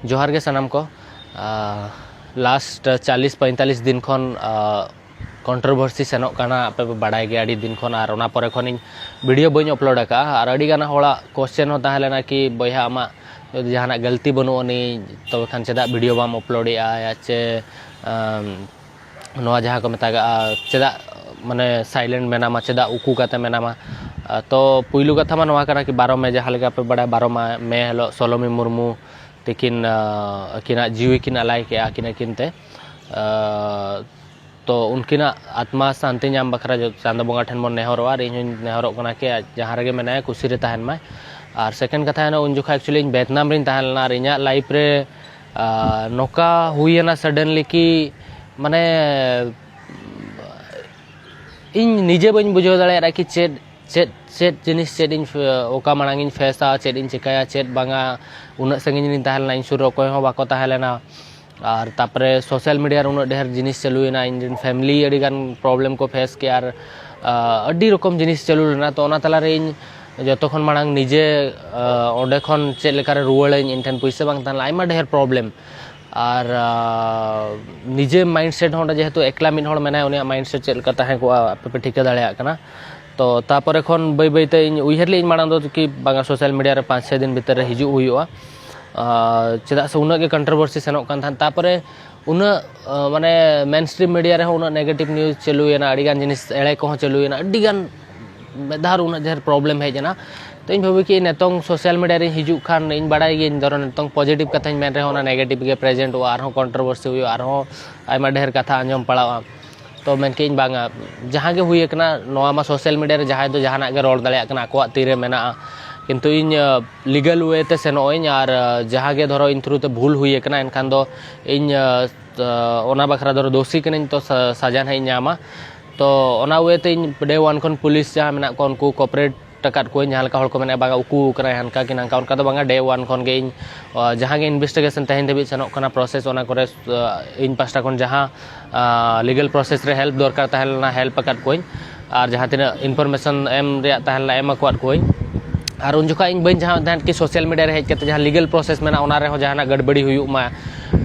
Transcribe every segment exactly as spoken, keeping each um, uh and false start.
ᱡᱚᱦᱟᱨ ᱜᱮ ᱥᱟᱱᱟᱢ ᱠᱚ᱾ ᱞᱟᱥᱴ ᱪᱟᱞᱤᱥ ᱯᱚᱸᱭᱛᱟᱞᱤᱥ ᱫᱤᱱ ᱠᱷᱚᱱ ᱠᱚᱱᱴᱨᱳᱵᱷᱟᱨᱥᱤ ᱥᱮᱱᱚᱜ ᱠᱟᱱᱟ, ᱟᱯᱮ ᱯᱮ ᱵᱟᱲᱟᱭ ᱜᱮᱭᱟ ᱟᱹᱰᱤ ᱫᱤᱱ ᱠᱷᱚᱱ, ᱟᱨ ᱚᱱᱟ ᱯᱚᱨᱮ ᱠᱷᱚᱱ ᱤᱧ ᱵᱷᱤᱰᱤᱭᱳ ᱵᱟᱹᱧ ᱟᱯᱞᱳᱰ ᱟᱠᱟᱫᱼᱟ᱾ ᱟᱨ ᱟᱹᱰᱤ ᱜᱟᱱ ᱦᱚᱲᱟᱜ ᱠᱚᱥᱪᱮᱱ ᱦᱚᱸ ᱛᱟᱦᱮᱸ ᱞᱮᱱᱟ ᱠᱤ, ᱵᱚᱭᱦᱟ, ᱟᱢᱟᱜ ᱡᱩᱫᱤ ᱡᱟᱦᱟᱱᱟᱜ ᱜᱟᱹᱞᱛᱤ ᱵᱟᱹᱱᱩᱜ ᱟᱹᱱᱤᱡ, ᱛᱚᱵᱮ ᱠᱷᱟᱱ ᱪᱮᱫᱟᱜ ᱵᱷᱤᱰᱤᱭᱳ ᱵᱟᱢ ᱟᱯᱞᱳᱰᱮᱜᱼᱟ? ᱪᱮ ᱟᱢ, ᱱᱚᱣᱟ ᱡᱟᱦᱟᱸ ᱠᱚ ᱢᱮᱛᱟᱜᱟᱜᱼᱟ, ᱪᱮᱫᱟᱜ ᱢᱟᱱᱮ ᱥᱟᱭᱞᱮᱱᱴ ᱢᱮᱱᱟᱢᱟ, ᱪᱮᱫᱟᱜ ᱩᱠᱩ ᱠᱟᱛᱮ ᱢᱮᱱᱟᱢᱟ? ᱟᱨ ᱛᱚ ᱯᱩᱭᱞᱩ ᱠᱟᱛᱷᱟ ᱢᱟ ᱱᱚᱣᱟ ᱠᱟᱱᱟ ᱠᱤ, ᱵᱟᱨᱚ ᱢᱮ, ᱡᱟᱦᱟᱸ ᱞᱮᱠᱟ ᱯᱮ ᱵᱟᱲᱟᱭᱟ, ᱵᱟᱨᱚ ᱢᱟ-, ᱢᱮ ᱦᱤᱞᱳᱜ ᱥᱚᱞᱚᱢᱤ ᱢᱩᱨᱢᱩ ᱛᱤᱠᱤᱱ, ᱟᱸ, ᱟᱹᱠᱤᱱᱟᱜ ᱡᱤᱣᱤ ᱠᱤᱱ ᱟᱞᱟᱭ ᱠᱮᱜᱼᱟ, ᱟᱹᱠᱤᱱ ᱟᱹᱠᱤᱱ ᱛᱮ᱾ ᱟᱸ, ᱛᱚ ᱩᱱᱠᱤᱱᱟᱜ ᱟᱛᱢᱟ ᱥᱟᱱᱛᱤ ᱧᱟᱢ ᱵᱟᱠᱷᱨᱟ ᱡᱚ-, ᱪᱟᱸᱫᱚ ᱵᱚᱸᱜᱟ ᱴᱷᱮᱱ ᱵᱚᱱ ᱱᱮᱦᱚᱨᱚᱜᱼᱟ, ᱟᱨ ᱤᱧ ᱦᱚᱸᱧ ᱱᱮᱦᱚᱨᱚᱜ ᱠᱟᱱᱟ ᱠᱤ, ᱟᱡ ᱡᱟᱦᱟᱸ ᱨᱮᱜᱮ ᱢᱮᱱᱟᱭᱟ, ᱠᱩᱥᱤ ᱨᱮ ᱛᱟᱦᱮᱱ ᱢᱟᱭ᱾ ᱟᱨ ᱥᱮᱠᱮᱱᱰ ᱠᱟᱛᱷᱟ ᱦᱩᱭᱱᱟ, ᱩᱱ ᱡᱚᱠᱷᱟᱡ ᱮᱠᱪᱩᱭᱮᱞᱤ ᱤᱧ ᱵᱷᱮᱛᱱᱟᱢ ᱨᱤᱧ ᱛᱟᱦᱮᱸ ᱞᱮᱱᱟ, ᱟᱨ ᱤᱧᱟᱹᱜ ᱞᱟᱭᱤᱯᱷ ᱨᱮ, ᱟᱸ, ᱱᱚᱝᱠᱟ ᱦᱩᱭᱮᱱᱟ ᱥᱟᱰᱮᱱᱞᱤ ᱠᱤ, ᱢᱟᱱᱮ, ᱤᱧ ᱱᱤᱡᱮ ᱵᱟᱹᱧ ᱵᱩᱡᱷᱟᱹᱣ ᱫᱟᱲᱮᱭᱟᱜᱼᱟ ᱠᱤ ᱪᱮᱫ, ᱪᱮᱫ, ᱪᱮᱫ ᱡᱤᱱᱤᱥ, ᱪᱮᱫ ᱤᱧ ᱯᱷᱮ-, ᱚᱠᱟ ᱢᱟᱲᱟᱝ ᱤᱧ ᱯᱷᱮᱥᱟ, ᱪᱮᱫ ᱤᱧ ᱪᱮᱠᱟᱭᱟ, ᱪᱮᱫ ᱵᱟᱝᱟ᱾ ᱩᱱᱟᱹᱜ ᱥᱟᱺᱜᱤᱧ ᱨᱤᱧ ᱛᱟᱦᱮᱸ ᱞᱮᱱᱟ, ᱤᱧ ᱥᱩᱨ ᱨᱮ ᱚᱠᱚᱭ ᱦᱚᱸ ᱵᱟᱠᱚ ᱛᱟᱦᱮᱸ ᱞᱮᱱᱟ᱾ ᱟᱨ ᱛᱟᱨᱯᱚᱨᱮ ᱥᱳᱥᱟᱞ ᱢᱤᱰᱤᱭᱟ ᱨᱮ ᱩᱱᱟᱹᱜ ᱰᱷᱮᱨ ᱡᱤᱱᱤᱥ ᱪᱟᱹᱞᱩᱭᱮᱱᱟ, ᱤᱧ ᱨᱮᱱ ᱯᱷᱮᱢᱤᱞᱤ ᱟᱹᱰᱤ ᱜᱟᱱ ᱯᱨᱚᱵᱞᱮᱢ ᱠᱚ ᱯᱷᱮᱥ ᱠᱮᱜᱼᱟ, ᱟᱨ, ᱟᱸ, ᱟᱹᱰᱤ ᱨᱚᱠᱚᱢ ᱡᱤᱱᱤᱥ ᱪᱟᱹᱞᱩ ᱞᱮᱱᱟ᱾ ᱛᱚ ᱚᱱᱟ ᱛᱟᱞᱟᱨᱮ ᱤᱧ ᱡᱚᱛᱚ ᱠᱷᱚᱱ ᱢᱟᱲᱟᱝ ᱱᱤᱡᱮ, ᱟᱸ, ᱚᱸᱰᱮ ᱠᱷᱚᱱ ᱪᱮᱫ ᱞᱮᱠᱟᱨᱮ ᱨᱩᱣᱟᱹᱲᱟᱹᱧ, ᱤᱧ ᱴᱷᱮᱱ ᱯᱩᱭᱥᱟᱹ ᱵᱟᱝ ᱛᱟᱦᱮᱸ ᱞᱮᱱᱟ, ᱟᱭᱢᱟ ᱰᱷᱮᱨ ᱯᱨᱚᱵᱞᱮᱢ᱾ ᱟᱨ, ᱟᱸ, ᱱᱤᱡᱮ ᱢᱟᱭᱤᱱᱰ ᱥᱮᱴ ᱦᱚᱸ ᱚᱸᱰᱮ ᱡᱮᱦᱮᱛᱩ ᱮᱠᱞᱟ ᱢᱤᱫ ᱦᱚᱲ ᱢᱮᱱᱟᱭᱟ, ᱩᱱᱤᱭᱟᱜ ᱢᱟᱭᱤᱱᱰ ᱥᱮᱴ ᱪᱮᱫ ᱞᱮᱠᱟ ᱛᱟᱦᱮᱸ ᱠᱚᱜᱼᱟ, ᱟᱯᱮ ᱯᱮ ᱴᱷᱤᱠᱟᱹ ᱫᱟᱲᱮᱭᱟᱜ ᱠᱟᱱᱟ᱾ ᱛᱚ ᱛᱟᱯᱚᱨᱮ ᱠᱷᱚᱱ ᱵᱟᱹᱭ ᱵᱟᱹᱭᱛᱮ ᱤᱧ ᱩᱭᱦᱟᱹᱨ ᱞᱮᱫᱟᱹᱧ ᱢᱟᱲᱟᱝ ᱫᱚ ᱠᱤ ᱵᱟᱝᱟ, ᱥᱳᱥᱟᱞ ᱢᱤᱰᱤᱭᱟ ᱨᱮ ᱯᱟᱸᱪ ᱪᱷᱚᱭ ᱫᱤᱱ ᱵᱷᱤᱛᱤᱨ ᱨᱮ ᱦᱤᱡᱩᱜ ᱦᱩᱭᱩᱜᱼᱟ᱾ ᱟᱨ ᱪᱮᱫᱟᱜ ᱥᱮ ᱩᱱᱟᱹᱜ ᱜᱮ ᱠᱚᱱᱴᱨᱳᱵᱷᱟᱨᱥᱤ ᱥᱮᱱᱚᱜ ᱠᱟᱱ ᱛᱟᱦᱮᱸᱫ᱾ ᱛᱟᱯᱚᱨᱮ ᱩᱱᱟᱹᱜ, ᱟᱸ, ᱢᱟᱱᱮ ᱢᱮᱱ ᱥᱴᱨᱤᱢ ᱢᱤᱰᱤᱭᱟ ᱨᱮᱦᱚᱸ ᱩᱱᱟᱹᱜ ᱱᱮᱜᱮᱴᱤᱵᱷ ᱱᱤᱭᱩᱡᱽ ᱪᱟᱹᱞᱩᱭᱮᱱᱟ, ᱟᱹᱰᱤᱜᱟᱱ ᱡᱤᱱᱤᱥ ᱮᱲᱮ ᱠᱚᱦᱚᱸ ᱪᱟᱹᱞᱩᱭᱮᱱᱟ, ᱟᱹᱰᱤᱜᱟᱱ ᱢᱤᱫ ᱫᱷᱟᱣ ᱨᱮ ᱩᱱᱟᱹᱜ ᱰᱷᱮᱨ ᱯᱨᱚᱵᱞᱮᱢ ᱦᱮᱡ ᱮᱱᱟ᱾ ᱛᱚ ᱤᱧ ᱵᱷᱟᱹᱵᱤ ᱠᱮᱫ ᱱᱤᱛᱚᱝ ᱥᱳᱥᱟᱞ ᱢᱤᱰᱤᱭᱟ ᱨᱤᱧ ᱦᱤᱡᱩᱜ ᱠᱷᱟᱱ, ᱤᱧ ᱵᱟᱲᱟᱭ ᱜᱤᱭᱟᱹᱧ, ᱫᱷᱚᱨᱚ ᱱᱤᱛᱚᱝ ᱯᱚᱡᱤᱴᱤᱵᱷ ᱠᱟᱛᱷᱟᱧ ᱢᱮᱱ ᱨᱮᱦᱚᱸ ᱚᱱᱟ ᱱᱮᱜᱮᱴᱤᱵᱷ ᱜᱮ ᱯᱨᱮᱡᱮᱱᱴᱚᱜᱼᱟ, ᱟᱨᱦᱚᱸ ᱠᱚᱱᱴᱨᱳᱵᱷᱟᱨᱥᱤ ᱦᱩᱭᱩᱜᱼᱟ, ᱟᱨᱦᱚᱸ ᱟᱭᱢᱟ ᱰᱷᱮᱨ ᱠᱟᱛᱷᱟ ᱟᱸᱡᱚᱢ ᱯᱟᱲᱟᱜᱼᱟ᱾ ᱛᱚ ᱢᱮᱱ ᱠᱮᱫ ᱤᱧ, ᱵᱟᱝᱟ, ᱡᱟᱦᱟᱸ ᱜᱮ ᱦᱩᱭ ᱟᱠᱟᱱᱟ, ᱱᱚᱣᱟ ᱢᱟ ᱥᱳᱥᱟᱞ ᱢᱤᱰᱤᱭᱟ ᱨᱮ ᱡᱟᱦᱟᱸᱭ ᱫᱚ ᱡᱟᱦᱟᱱᱟᱜ ᱜᱮ ᱨᱚᱲ ᱫᱟᱲᱮᱭᱟᱜ ᱠᱟᱱᱟ, ᱟᱠᱚᱣᱟᱜ ᱛᱤᱨᱮ ᱢᱮᱱᱟᱜᱼᱟ᱾ ᱠᱤᱱᱛᱩ ᱤᱧ, ᱟᱸ, ᱞᱤᱜᱟᱞ ᱣᱮ ᱛᱮ ᱥᱮᱱᱚᱜ ᱟᱹᱧ, ᱟᱨ, ᱟᱸ, ᱡᱟᱦᱟᱸ ᱜᱮ ᱫᱷᱚᱨᱚ ᱤᱧ ᱛᱷᱨᱩ ᱛᱮ ᱵᱷᱩᱞ ᱦᱩᱭ ᱟᱠᱟᱱᱟ, ᱮᱱᱠᱷᱟᱱ ᱫᱚ ᱤᱧ, ᱟᱸ, ᱟᱸ, ᱚᱱᱟ ᱵᱟᱠᱷᱨᱟ ᱫᱷᱚᱨᱚ ᱫᱳᱥᱤ ᱠᱟᱹᱱᱟᱹᱧ, ᱛᱚ ᱥᱟ-, ᱥᱟᱡᱟ ᱱᱟᱦᱟᱜ ᱤᱧ ᱧᱟᱢᱟ᱾ ᱛᱚ ᱚᱱᱟ ᱣᱮ ᱛᱮ ᱤᱧ ᱰᱮ ᱳᱣᱟᱱ ᱠᱷᱚᱱ ᱯᱩᱞᱤᱥ ᱡᱟᱦᱟᱸ ᱢᱮᱱᱟᱜ ᱠᱚᱣᱟ, ᱩᱱᱠᱩ ᱠᱚᱯᱟᱨᱮᱴ ᱟᱠᱟᱫ ᱠᱚᱣᱟᱧ, ᱡᱟᱦᱟᱸ ᱞᱮᱠᱟ ᱦᱚᱲ ᱠᱚ ᱢᱮᱱᱟ, ᱵᱟᱝᱟ, ᱩᱠᱩ ᱠᱟᱱᱟᱭ, ᱦᱟᱱᱠᱟ ᱠᱤ ᱱᱟᱝᱠᱟ, ᱚᱱᱠᱟ ᱫᱚ ᱵᱟᱝᱟ᱾ ᱰᱮ ᱳᱣᱟᱱ ᱠᱷᱚᱱ ᱜᱮ ᱤᱧ, ᱟᱸ, ᱡᱟᱦᱟᱸ ᱜᱮ ᱤᱱᱵᱷᱮᱥᱴᱤᱜᱮᱥᱚᱱ ᱛᱮᱦᱮᱧ ᱫᱷᱟᱹᱵᱤᱡ ᱥᱮᱱᱚᱜ ᱠᱟᱱᱟ, ᱯᱨᱚᱥᱮᱥ, ᱚᱱᱟ ᱠᱚᱨᱮ, ᱟᱸ, ᱤᱧ ᱯᱟᱦᱴᱟ ᱠᱷᱚᱱ ᱡᱟᱦᱟᱸ, ᱟᱸ, ᱞᱤᱜᱟᱞ ᱯᱨᱚᱥᱮᱥ ᱨᱮ ᱦᱮᱞᱯ ᱫᱚᱨᱠᱟᱨ ᱛᱟᱦᱮᱸ ᱞᱮᱱᱟ, ᱦᱮᱞᱯ ᱟᱠᱟᱫ ᱠᱚᱣᱟᱧ, ᱟᱨ ᱡᱟᱦᱟᱸ ᱛᱤᱱᱟᱹᱜ ᱤᱱᱯᱷᱚᱨᱢᱮᱥᱚᱱ ᱮᱢ ᱨᱮᱭᱟᱜ ᱛᱟᱦᱮᱸ ᱞᱮᱱᱟ, ᱮᱢ ᱟᱠᱟᱫ ᱠᱚᱣᱟᱧ᱾ ᱟᱨ ᱩᱱ ᱡᱚᱠᱷᱟᱡ ᱤᱧ ᱵᱟᱹᱧ ᱪᱟᱦᱟᱣᱮᱫ ᱛᱟᱦᱮᱸᱫ ᱠᱤ ᱥᱳᱥᱟᱞ ᱢᱤᱰᱤᱭᱟ ᱨᱮ ᱦᱮᱡ ᱠᱟᱛᱮ ᱡᱟᱦᱟᱸ ᱞᱤᱜᱟᱞ ᱯᱨᱚᱥᱮᱥ ᱢᱮᱱᱟᱜᱼᱟ, ᱚᱱᱟ ᱨᱮᱦᱚᱸ ᱡᱟᱦᱟᱱᱟᱜ ᱜᱟᱹᱲᱵᱟᱹᱲᱤ ᱦᱩᱭᱩᱜ ᱢᱟ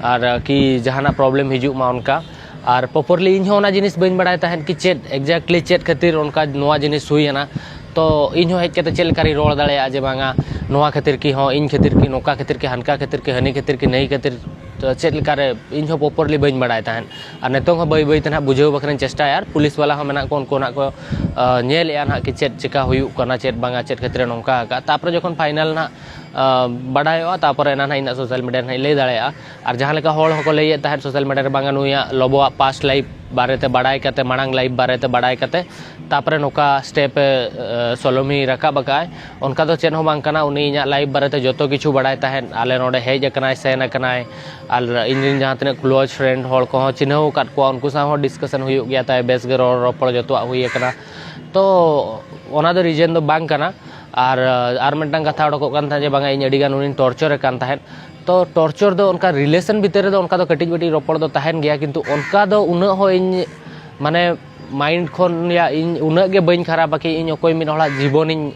ᱟᱨ ᱠᱤ ᱡᱟᱦᱟᱱᱟᱜ ᱯᱨᱚᱵᱞᱮᱢ ᱦᱤᱡᱩᱜ ᱢᱟ ᱚᱱᱠᱟ᱾ ᱟᱨ ᱯᱨᱚᱯᱟᱨᱞᱤ ᱤᱧ ᱦᱚᱸ ᱚᱱᱟ ᱡᱤᱱᱤᱥ ᱵᱟᱹᱧ ᱵᱟᱲᱟᱭ ᱛᱟᱦᱮᱸᱫ ᱠᱤ ᱪᱮᱫ ᱮᱠᱡᱮᱠᱴᱞᱤ ᱪᱮᱫ ᱠᱷᱟᱹᱛᱤᱨ ᱚᱱᱠᱟ ᱱᱚᱣᱟ ᱡᱤᱱᱤᱥ ᱦᱩᱭᱮᱱᱟ᱾ ᱛᱚ ᱤᱧ ᱦᱚᱸ ᱦᱮᱡ ᱠᱟᱛᱮ ᱪᱮᱫ ᱞᱮᱠᱟ ᱨᱤᱧ ᱨᱚᱲ ᱫᱟᱲᱮᱭᱟᱜᱼᱟ ᱡᱮ ᱵᱟᱝᱟ ᱱᱚᱣᱟ ᱠᱷᱟᱹᱛᱤᱨ ᱠᱤ ᱦᱚᱸ ᱤᱧ ᱠᱷᱟᱹᱛᱤᱨ ᱠᱤ ᱱᱚᱝᱠᱟ ᱠᱷᱟᱹᱛᱤᱨ ᱠᱤ ᱦᱟᱱᱠᱟ ᱠᱷᱟᱹᱛᱤᱨ ᱠᱤ ᱦᱟᱹᱱᱤ ᱠᱷᱟᱹᱛᱤᱨ ᱠᱤ ᱱᱟᱹᱭ ᱠᱷᱟᱹᱛᱤᱨ, ᱛᱚ ᱪᱮᱫ ᱞᱮᱠᱟᱨᱮ ᱤᱧ ᱦᱚᱸ ᱯᱨᱚᱯᱟᱨᱞᱤ ᱵᱟᱹᱧ ᱵᱟᱲᱟᱭ ᱛᱟᱦᱮᱸᱫ᱾ ᱟᱨ ᱱᱤᱛᱚᱝ ᱦᱚᱸ ᱵᱟᱹᱭ ᱵᱟᱹᱭ ᱛᱮ ᱱᱟᱦᱟᱜ ᱵᱩᱡᱷᱟᱹᱣ ᱵᱟᱠᱷᱨᱟᱧ ᱪᱮᱥᱴᱟᱭᱟ᱾ ᱟᱨ ᱯᱩᱞᱤᱥ ᱵᱟᱞᱟ ᱦᱚᱸ ᱢᱮᱱᱟᱜ ᱠᱚ, ᱩᱱᱠᱩ ᱱᱟᱦᱟᱜ ᱠᱚ ᱧᱮᱞᱮᱫᱼᱟ ᱱᱟᱦᱟᱜ ᱠᱤ ᱪᱮᱫ ᱪᱮᱠᱟ ᱦᱩᱭᱩᱜ ᱠᱟᱱᱟ, ᱪᱮᱫ ᱵᱟᱝᱟ, ᱪᱮᱫ ᱠᱷᱟᱹᱛᱤᱨ ᱱᱚᱝᱠᱟ ᱟᱠᱟᱫ᱾ ᱛᱟᱨᱯᱚᱨᱮ ᱡᱚᱠᱷᱚᱱ ᱯᱷᱟᱭᱱᱟᱞ ᱱᱟᱦᱟᱜ ᱵᱟᱰᱟᱭᱚᱜᱼᱟ, ᱛᱟᱨᱯᱚᱨᱮ ᱮᱱᱟ ᱱᱟᱦᱟᱜ ᱤᱧ ᱱᱟᱦᱟᱜ ᱥᱳᱥᱟᱞ ᱢᱤᱰᱤᱭᱟ ᱨᱮ ᱱᱟᱦᱟᱜ ᱤᱧ ᱞᱟᱹᱭ ᱫᱟᱲᱮᱭᱟᱜᱼᱟ᱾ ᱟᱨ ᱡᱟᱦᱟᱸ ᱞᱮᱠᱟ ᱦᱚᱲ ᱦᱚᱸᱠᱚ ᱞᱟᱹᱭᱮᱫ ᱛᱟᱦᱮᱸᱫ ᱥᱳᱥᱟᱞ ᱢᱤᱰᱤᱭᱟ ᱨᱮ ᱵᱟᱝᱟ ᱱᱩᱭᱟᱜ ᱞᱚᱵᱚᱣᱟᱜ ᱯᱟᱥᱴ ᱞᱟᱭᱤᱯ ᱵᱟᱨᱮᱛᱮ ᱵᱟᱲᱟᱭ ᱠᱟᱛᱮ, ᱢᱟᱲᱟᱝ ᱞᱟᱭᱤᱯ ᱵᱟᱨᱮᱛᱮ ᱵᱟᱲᱟᱭ ᱠᱟᱛᱮ ᱛᱟᱨᱯᱚᱨᱮ ᱱᱚᱝᱠᱟ ᱥᱴᱮᱯ ᱮ ᱥᱳᱞᱳᱢᱤ ᱨᱟᱠᱟᱵ ᱟᱠᱟᱫᱼᱟᱭ, ᱚᱱᱠᱟ ᱫᱚ ᱪᱮᱫ ᱦᱚᱸ ᱵᱟᱝ ᱠᱟᱱᱟ᱾ ᱩᱱᱤ ᱤᱧᱟᱹᱜ ᱞᱟᱭᱤᱯ ᱵᱟᱨᱮᱛᱮ ᱡᱚᱛᱚ ᱠᱤᱪᱷᱩ ᱵᱟᱲᱟᱭ ᱛᱟᱦᱮᱸᱫ, ᱟᱞᱮ ᱱᱚᱰᱮ ᱦᱮᱡ ᱟᱠᱟᱱᱟᱭ, ᱥᱮᱱ ᱟᱠᱟᱱᱟᱭ, ᱟᱨ ᱤᱧ ᱨᱮᱱ ᱡᱟᱦᱟᱸ ᱛᱤᱱᱟᱹᱜ ᱠᱞᱳᱡᱽ ᱯᱷᱨᱮᱱᱰ ᱦᱚᱲ ᱠᱚᱦᱚᱸ ᱪᱤᱱᱦᱟᱹᱣ ᱟᱠᱟᱫ ᱠᱚᱣᱟ, ᱩᱱᱠᱩ ᱥᱟᱶ ᱦᱚᱸ ᱰᱤᱥᱠᱟᱥᱚᱱ ᱦᱩᱭᱩᱜ ᱜᱮᱭᱟ ᱛᱟᱭ, ᱵᱮᱥ ᱜᱮ ᱨᱚᱲ ᱨᱚᱯᱚᱲ ᱡᱚᱛᱚᱣᱟᱜ ᱦᱩᱭ ᱟᱠᱟᱱᱟ᱾ ᱛᱚ ᱚᱱᱟ ᱫᱚ ᱨᱤᱡᱮᱱ ᱫᱚ ᱵᱟᱝ ᱠᱟᱱᱟ᱾ ᱟᱨ ᱟᱨ ᱢᱤᱫᱴᱟᱝ ᱠᱟᱛᱷᱟ ᱚᱰᱚᱠᱚᱜ ᱠᱟᱱ ᱛᱟᱦᱮᱸᱫ ᱡᱮ ᱵᱟᱝᱟ ᱤᱧ ᱟᱹᱰᱤ ᱜᱟᱱ ᱩᱱᱤᱧ ᱴᱚᱨᱪᱚᱨᱮ ᱠᱟᱱ ᱛᱟᱦᱮᱸᱫ᱾ ᱛᱚ ᱴᱚᱨᱪᱚᱨ ᱫᱚ ᱚᱱᱠᱟ ᱨᱤᱞᱮᱥᱚᱱ ᱵᱷᱤᱛᱤᱨ ᱨᱮᱫᱚ ᱚᱱᱠᱟ ᱫᱚ ᱠᱟᱹᱴᱤᱡ ᱢᱟᱹᱴᱤᱡ ᱨᱚᱯᱚᱲ ᱫᱚ ᱛᱟᱦᱮᱱ ᱜᱮᱭᱟ, ᱠᱤᱱᱛᱩ ᱚᱱᱠᱟ ᱫᱚ ᱩᱱᱟᱹᱜ ᱦᱚᱸ ᱤᱧ ᱢᱟᱱᱮ ᱢᱟᱭᱤᱱᱰ ᱠᱷᱚᱱ ᱭᱟ ᱤᱧ ᱩᱱᱟᱹᱜ ᱜᱮ ᱵᱟᱹᱧ ᱠᱷᱟᱨᱟᱯᱟ ᱠᱤ ᱤᱧ ᱚᱠᱚᱭ ᱢᱤᱫ ᱦᱚᱲᱟᱜ ᱡᱤᱵᱚᱱᱤᱧ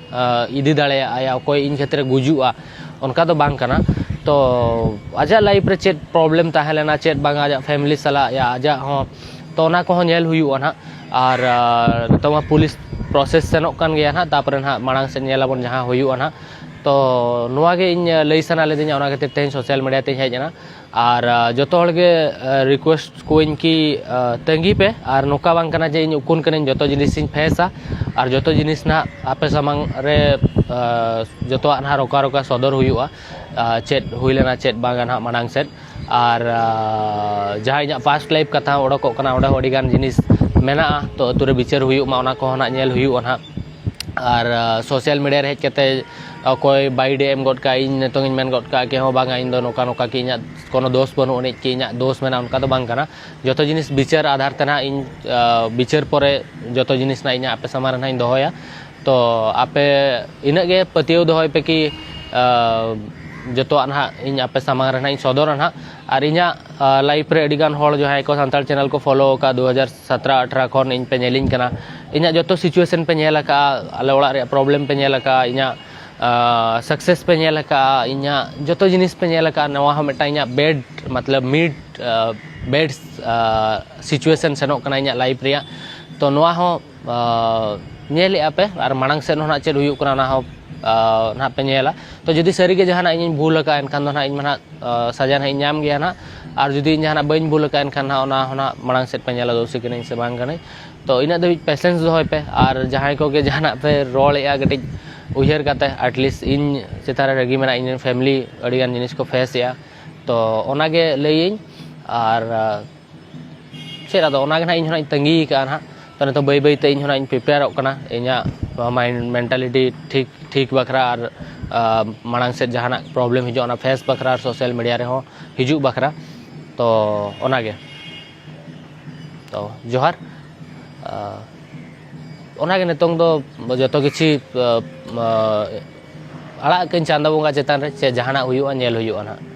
ᱤᱫᱤ ᱫᱟᱲᱮᱭᱟᱜᱼᱟ ᱭᱟ ᱚᱠᱚᱭ ᱤᱧ ᱠᱷᱟᱹᱛᱤᱨᱮ ᱜᱩᱡᱩᱜᱼᱟ, ᱚᱱᱠᱟ ᱫᱚ ᱵᱟᱝ ᱠᱟᱱᱟ᱾ ᱛᱚ ᱟᱡᱟᱜ ᱞᱟᱭᱤᱯᱷ ᱨᱮ ᱪᱮᱫ ᱯᱨᱚᱵᱞᱮᱢ ᱛᱟᱦᱮᱸ ᱞᱮᱱᱟ, ᱪᱮᱫ ᱵᱟᱝᱟ ᱟᱡᱟᱜ ᱯᱷᱮᱢᱤᱞᱤ ᱥᱟᱞᱟᱜ ᱭᱟ ᱟᱡᱟᱜ ᱦᱚᱸ, ᱛᱚ ᱚᱱᱟ ᱠᱚᱦᱚᱸ ᱧᱮᱞ ᱦᱩᱭᱩᱜᱼᱟ ᱱᱟᱦᱟᱜ᱾ ᱟᱨ ᱱᱤᱛᱚᱜ ᱢᱟ ᱯᱩᱞᱤᱥ ᱯᱨᱚᱥᱮᱥ ᱥᱮᱱᱚᱜ ᱠᱟᱱ ᱜᱮᱭᱟ ᱱᱟᱦᱟᱜ, ᱛᱟᱨᱯᱚᱨᱮ ᱱᱟᱦᱟᱜ ᱢᱟᱲᱟᱝ ᱥᱮᱫ ᱧᱮᱞ ᱟᱵᱚᱱ ᱡᱟᱦᱟᱸ ᱦᱩᱭᱩᱜᱼᱟ ᱱᱟᱦᱟᱜ᱾ ᱛᱚ ᱱᱚᱣᱟ ᱜᱮ ᱤᱧ ᱞᱟᱹᱭ ᱥᱟᱱᱟ ᱞᱤᱫᱤᱧᱟ, ᱚᱱᱟ ᱠᱷᱟᱹᱛᱤᱨ ᱛᱮᱦᱮᱧ ᱥᱳᱥᱟᱞ ᱢᱤᱰᱤᱭᱟ ᱛᱮᱧ ᱦᱮᱡ ᱮᱱᱟ᱾ ᱟᱨ ᱡᱚᱛᱚ ᱦᱚᱲ ᱜᱮ ᱨᱤᱠᱩᱭᱮᱥᱴ ᱠᱚᱣᱟᱹᱧ ᱠᱤ ᱛᱟᱺᱜᱤ ᱯᱮ, ᱟᱨ ᱱᱚᱝᱠᱟ ᱵᱟᱝ ᱠᱟᱱᱟ ᱡᱮ ᱤᱧ ᱩᱠᱩᱱ ᱠᱟᱹᱱᱟᱹᱧ, ᱡᱚᱛᱚ ᱡᱤᱱᱤᱥᱤᱧ ᱯᱷᱮᱥᱟ ᱟᱨ ᱡᱚᱛᱚ ᱡᱤᱱᱤᱥ ᱱᱟᱦᱟᱜ ᱟᱯᱮ ᱥᱟᱢᱟᱝ ᱨᱮ ᱡᱚᱛᱚᱣᱟᱜ ᱱᱟᱦᱟᱜ ᱨᱚᱠᱟ ᱨᱚᱠᱟ ᱥᱚᱫᱚᱨ ᱦᱩᱭᱩᱜᱼᱟ᱾ ᱪᱮᱫ ᱦᱩᱭ ᱞᱮᱱᱟ ᱪᱮᱫ ᱵᱟᱝᱟ ᱱᱟᱦᱟᱜ ᱢᱟᱲᱟᱝ ᱥᱮᱫ᱾ ᱟᱨ ᱡᱟᱦᱟᱸ ᱤᱧᱟᱹᱜ ᱯᱟᱥᱴ ᱞᱟᱭᱤᱯᱷ ᱠᱟᱛᱷᱟ ᱦᱚᱸ ᱚᱰᱚᱠᱚᱜ ᱠᱟᱱᱟ, ᱚᱸᱰᱮ ᱦᱚᱸ ᱟᱹᱰᱤᱜᱟᱱ ᱡᱤᱱᱤᱥ ᱢᱮᱱᱟᱜᱼᱟ, ᱛᱚ ᱟᱹᱛᱩ ᱨᱮ ᱵᱤᱪᱟᱹᱨ ᱦᱩᱭᱩᱜ ᱢᱟ, ᱚᱱᱟ ᱠᱚᱦᱚᱸ ᱱᱟᱦᱟᱜ ᱧᱮᱞ ᱦᱩᱭᱩᱜᱼᱟ ᱱᱟᱦᱟᱜ᱾ ᱟᱨ ᱥᱳᱥᱟᱞ ᱢᱤᱰᱤᱭᱟ ᱨᱮ ᱦᱮᱡ ᱠᱟᱛᱮ ᱚᱠᱚᱭ ᱵᱟᱭᱤᱰᱮ ᱮᱢ ᱜᱚᱫ ᱠᱟᱜᱼᱟ, ᱤᱧ ᱱᱤᱛᱚᱝ ᱤᱧ ᱢᱮᱱ ᱜᱚᱫ ᱠᱟᱜᱼᱟ ᱠᱮ ᱦᱚᱸ ᱵᱟᱝᱟ ᱤᱧ ᱫᱚ ᱱᱚᱝᱠᱟ ᱱᱚᱝᱠᱟ ᱠᱤ ᱤᱧᱟᱹᱜ ᱠᱳᱱᱳ ᱫᱳᱥ ᱵᱟᱹᱱᱩᱜ ᱟᱹᱱᱤᱡ ᱠᱤ ᱤᱧᱟᱹᱜ ᱫᱳᱥ ᱢᱮᱱᱟᱜᱼᱟ, ᱚᱱᱠᱟ ᱫᱚ ᱵᱟᱝ ᱠᱟᱱᱟ᱾ ᱡᱚᱛᱚ ᱡᱤᱱᱤᱥ ᱵᱤᱪᱟᱹᱨ ᱟᱫᱷᱟᱨ ᱛᱮ ᱱᱟᱦᱟᱜ ᱤᱧ ᱵᱤᱪᱟᱹᱨ ᱯᱚᱨᱮ ᱡᱚᱛᱚ ᱡᱤᱱᱤᱥ ᱱᱟᱦᱟᱜ ᱤᱧᱟᱹᱜ ᱟᱯᱮ ᱥᱟᱢᱟᱝ ᱨᱮ ᱱᱟᱦᱟᱜ ᱤᱧ ᱫᱚᱦᱚᱭᱟ᱾ ᱛᱚ ᱟᱯᱮ ᱤᱱᱟᱹᱜ ᱜᱮ ᱯᱟᱹᱛᱭᱟᱹᱣ ᱫᱚᱦᱚᱭ ᱯᱮ ᱠᱤ ᱡᱚᱛᱚᱣᱟᱜ ᱱᱟᱦᱟᱜ ᱤᱧ ᱟᱯᱮ ᱥᱟᱢᱟᱝ ᱨᱮ ᱱᱟᱦᱟᱜ ᱤᱧ ᱥᱚᱫᱚᱨᱟ ᱱᱟᱦᱟᱜ᱾ ᱟᱨ ᱤᱧᱟᱹᱜ ᱞᱟᱭᱤᱯᱷ ᱨᱮ ᱟᱹᱰᱤᱜᱟᱱ ᱦᱚᱲ ᱡᱟᱦᱟᱸᱭ ᱠᱚ ᱥᱟᱱᱛᱟᱲ ᱪᱮᱱᱮᱞ ᱠᱚ ᱯᱷᱚᱞᱳ ᱟᱠᱟᱫ ᱫᱩ ᱦᱟᱡᱟᱨ ᱥᱟᱛᱨᱟ ᱟᱴᱷᱨᱟ ᱠᱷᱚᱱ ᱤᱧ ᱯᱮ ᱧᱮᱞᱤᱧ ᱠᱟᱱᱟ, ᱤᱧᱟᱹᱜ ᱡᱚᱛᱚ ᱥᱤᱪᱩᱭᱮᱥᱚᱱ ᱯᱮ ᱧᱮᱞ ᱟᱠᱟᱫᱼᱟ, ᱟᱞᱮ ᱚᱲᱟᱜ ᱨᱮᱭᱟᱜ ᱯᱨᱚᱵᱞᱮᱢ ᱯᱮ ᱧᱮᱞ ᱟᱠᱟᱫᱼᱟ, ᱤᱧᱟᱹᱜ ᱥᱟᱠᱥᱮᱥ ᱯᱮ ᱧᱮᱞ ᱟᱠᱟᱫᱼᱟ, ᱤᱧᱟᱹᱜ ᱡᱚᱛᱚ ᱡᱤᱱᱤᱥ ᱯᱮ ᱧᱮᱞ ᱟᱠᱟᱫᱼᱟ, ᱱᱚᱣᱟ ᱦᱚᱸ ᱢᱤᱫᱴᱟᱝ ᱤᱧᱟᱹᱜ ᱵᱮᱰ ᱢᱚᱛᱞᱚᱵ ᱢᱤᱰ ᱵᱮᱰ ᱥᱤᱪᱩᱭᱮᱥᱚᱱ ᱥᱮᱱᱚᱜ ᱠᱟᱱᱟ ᱤᱧᱟᱹᱜ ᱞᱟᱭᱤᱯᱷ ᱨᱮᱭᱟᱜ᱾ ᱛᱚ ᱱᱚᱣᱟ ᱦᱚᱸ ᱧᱮᱞᱮᱫᱼᱟ ᱯᱮ, ᱟᱨ ᱢᱟᱲᱟᱝ ᱥᱮᱫ ᱦᱚᱸ ᱱᱟᱦᱟᱜ ᱪᱮᱫ ᱦᱩᱭᱩᱜ ᱠᱟᱱᱟ ᱚᱱᱟ ᱦᱚᱸ ᱱᱟᱦᱟᱜ ᱯᱮ ᱧᱮᱞᱟ᱾ ᱛᱚ ᱡᱩᱫᱤ ᱥᱟᱹᱨᱤᱜᱮ ᱡᱟᱦᱟᱱᱟᱜ ᱤᱧᱤᱧ ᱵᱷᱩᱞ ᱟᱠᱟᱫᱼᱟ, ᱮᱱᱠᱷᱟᱱ ᱫᱚ ᱱᱟᱦᱟᱜ ᱤᱧ ᱢᱟ ᱱᱟᱦᱟᱜ ᱥᱟᱡᱟ ᱱᱟᱦᱟᱜ ᱤᱧ ᱧᱟᱢ ᱜᱮᱭᱟ ᱱᱟᱦᱟᱜ᱾ ᱟᱨ ᱡᱩᱫᱤ ᱤᱧ ᱡᱟᱦᱟᱱᱟᱜ ᱵᱟᱹᱧ ᱵᱷᱩᱞ ᱟᱠᱟᱫᱼᱟ, ᱮᱱᱠᱷᱟᱱ ᱱᱟᱦᱟᱜ ᱚᱱᱟ ᱦᱚᱸ ᱱᱟᱦᱟᱜ ᱢᱟᱲᱟᱝ ᱥᱮᱫ ᱯᱮ ᱧᱮᱞᱟ ᱫᱳᱥᱤ ᱠᱟᱹᱱᱟᱹᱧ ᱥᱮ ᱵᱟᱝ ᱠᱟᱹᱱᱟᱹᱧ᱾ ᱛᱚ ᱤᱱᱟᱹᱜ ᱫᱷᱟᱹᱵᱤᱡ ᱯᱮᱥᱮᱱᱥ ᱫᱚᱦᱚᱭ ᱯᱮ, ᱟᱨ ᱡᱟᱦᱟᱸᱭ ᱠᱚᱜᱮ ᱡᱟᱦᱟᱱᱟᱜ ᱯᱮ ᱨᱚᱲᱮᱫᱼᱟ, ᱠᱟᱹᱴᱤᱡ ᱩᱭᱦᱟᱹᱨ ᱠᱟᱛᱮ, ᱟᱴᱞᱤᱥᱴ ᱤᱧ ᱪᱮᱛᱟᱱ ᱨᱮ ᱨᱟᱹᱜᱤ ᱢᱮᱱᱟᱜᱼᱟ, ᱤᱧ ᱨᱮᱱ ᱯᱷᱮᱢᱤᱞᱤ ᱟᱹᱰᱤᱜᱟᱱ ᱡᱤᱱᱤᱥ ᱠᱚ ᱯᱷᱮᱥ ᱮᱫᱼᱟ᱾ ᱛᱚ ᱚᱱᱟᱜᱮ ᱞᱟᱹᱭᱟᱹᱧ᱾ ᱟᱨ ᱪᱮᱫ ᱟᱫᱚ ᱚᱱᱟᱜᱮ ᱱᱟᱦᱟᱜ ᱤᱧ ᱦᱚᱸ ᱱᱟᱦᱟᱜ ᱤᱧ ᱛᱟᱺᱜᱤ ᱟᱠᱟᱫᱼᱟ ᱱᱟᱦᱟᱜ᱾ ᱛᱚ ᱱᱤᱛᱚᱜ ᱵᱟᱹᱭ ᱵᱟᱹᱭᱛᱮ ᱤᱧ ᱦᱚᱸ ᱱᱟᱦᱟᱜ ᱤᱧ ᱯᱨᱤᱯᱮᱭᱟᱨᱚᱜ ᱠᱟᱱᱟ ᱤᱧᱟᱹᱜ ᱢᱟᱭᱤᱱᱰ ᱢᱮᱱᱴᱟᱞᱤᱴᱤ ᱴᱷᱤᱠ ᱴᱷᱤᱠ ᱵᱟᱠᱷᱨᱟ, ᱟᱨ ᱢᱟᱲᱟᱝ ᱥᱮᱫ ᱡᱟᱦᱟᱱᱟᱜ ᱯᱨᱚᱵᱞᱮᱢ ᱦᱤᱡᱩᱜᱼᱟ ᱚᱱᱟ ᱯᱷᱮᱥ ᱵᱟᱠᱷᱨᱟ, ᱟᱨ ᱥᱳᱥᱟᱞ ᱢᱤᱰᱤᱭᱟ ᱨᱮᱦᱚᱸ ᱦᱤᱡᱩᱜ ᱵᱟᱠᱷᱨᱟ᱾ ᱛᱚ ᱚᱱᱟᱜᱮ᱾ ᱛᱚ ᱡᱚᱦᱟᱨ᱾ ᱚᱱᱟᱜᱮ ᱱᱤᱛᱚᱝ ᱫᱚ ᱡᱚᱛᱚ ᱠᱤᱪᱷᱤ ᱟᱲᱟᱜ ᱠᱟᱹᱧ ᱪᱟᱸᱫᱚ ᱵᱚᱸᱜᱟ ᱪᱮᱛᱟᱱ ᱨᱮ, ᱪᱮᱫ ᱡᱟᱦᱟᱱᱟᱜ ᱦᱩᱭᱩᱜᱼᱟ ᱧᱮᱞ ᱦᱩᱭᱩᱜᱼᱟ ᱱᱟᱦᱟᱜ᱾